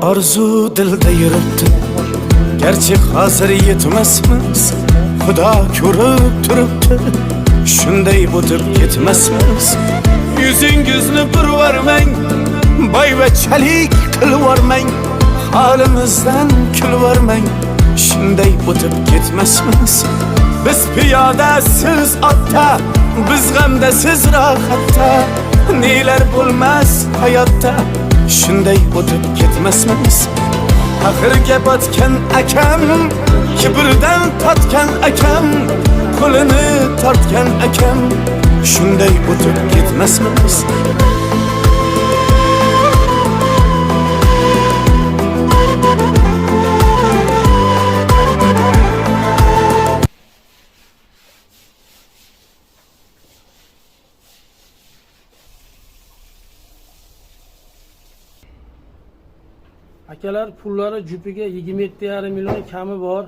Orzu dilda yuribdi, garchi hozir yetmasmiz. Xudo ko'rib turibdi, shunday o'tib ketmasmiz. Yuzingizni burvarmang, boyvachchalik qilvormang, holimizdan kulvormang, shunday o'tib ketmasmiz. Biz piyoda, siz otda, biz g'amda, siz rohatda, nelar bo'lmas hayotda, shunday o'tib ketmasmiz. Axirga botgan akam, kibrdan totgan akam, qo'lini tortgan akam, shunday o'tib ketmasmiz. Akalar, pullari jupiga 27,5 million kami bor.